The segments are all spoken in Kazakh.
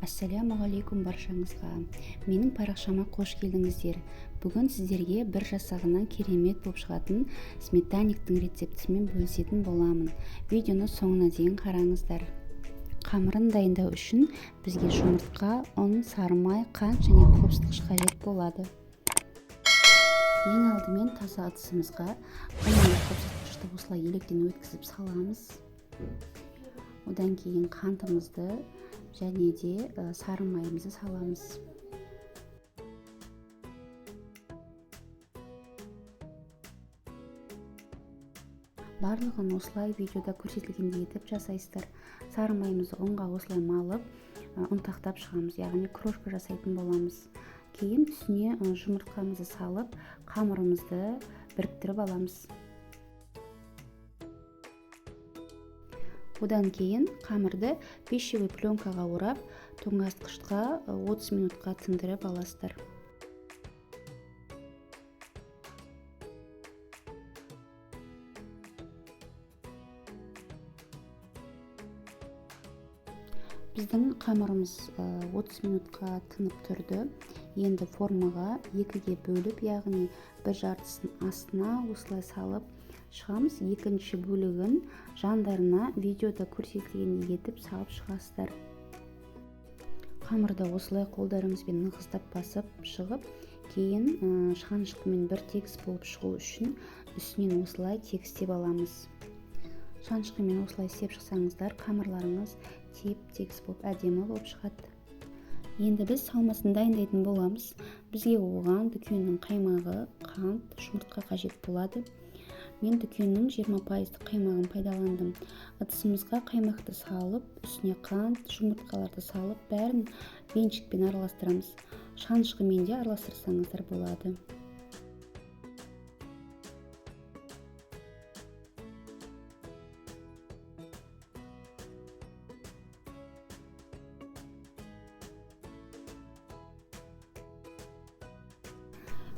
Ассалямуғалейкум баршаңызға. Менің парақшама қош келдіңіздер. Бүгін сіздерге бір жасағынан керемет болып шығатын сметанниктің рецептісімен бөлісетін боламын. Видеоны соңына дейін қараңыздар. Қамырын дайындау үшін бізге жұмыртқа, ұн, сары май, қант және қопсытқыш қажет болады. Ең алдымен таза ыдысымызға ұн мен қопсытқышты осылай електен өткізіп саламыз. Одан кейін қантымызды және де сары майымызды саламыз. Барлығын осылай видеода көрсетілгендей етіп жасайсыздар. Сары майымызды ұнға осылай малып, ұнтақтап шығамыз, яғни крошка жасайтын боламыз. Кейін үстіне жұмыртқамызды салып, қамырымызды біріктіріп аламыз. Одан кейін қамырды пищевой пленкаға орап, тоңазытқышқа 30 минутқа тындырып аласыздар. Біздің қамырымыз 30 минутқа тынып тұрды. Енді формаға екіге бөліп, яғни бір жартысын астына осылай салып шығамыз, екінші бөлігін жандарына видеода көрсетілгендей етіп салып шығасыздар. Қамырды осылай қолдарыңызбен нығыздап басып шығып, кейін шанышқымен бір тегіс болып шығу үшін үстінен осылай тегістеп аламыз. Шанышқымен осылай істеп шықсаңыздар, қамырларыңыз теп-тегіс болып әдемі болып шығады. Енді біз салмасын дайындайтын боламыз. Бізге оған дүкеннің қаймағы, қант, жұмыртқа қажет болады. Мен дүкеннің 20% қаймағын пайдаландым. Ыдысымызға қаймақты салып, үстіне қант, жұмыртқаларды салып, бәрін венчикпен араластырамыз. Шанышқымен де араластырсаңыздар болады.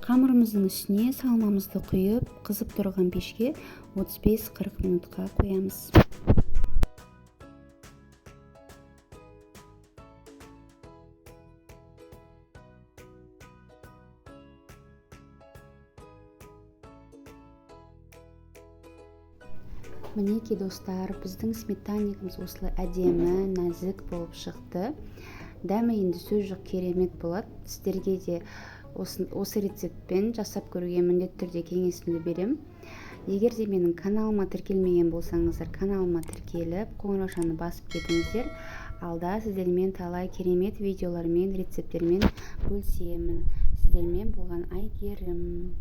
Қамырымыздың үстіне салмамызды құйып, қызып тұрған пешке 35-40 минутқа қоямыз. Мінекей достар, біздің сметаннигіміз осылай әдемі, нәзік болып шықты. Дәмі енді сөз жоқ, керемет болады. Сіздерге де осы рецептпен жасап көруге міндетті түрде кеңесімді берем. Егер де менің каналыма тіркелмеген болсаңыздар, каналыма тіркеліп, қоңыраушаны басып кетіңіздер. Алда сіздермен талай керемет видеолармен, рецепттермен бөлісемін. Сіздермен болған Айгерім.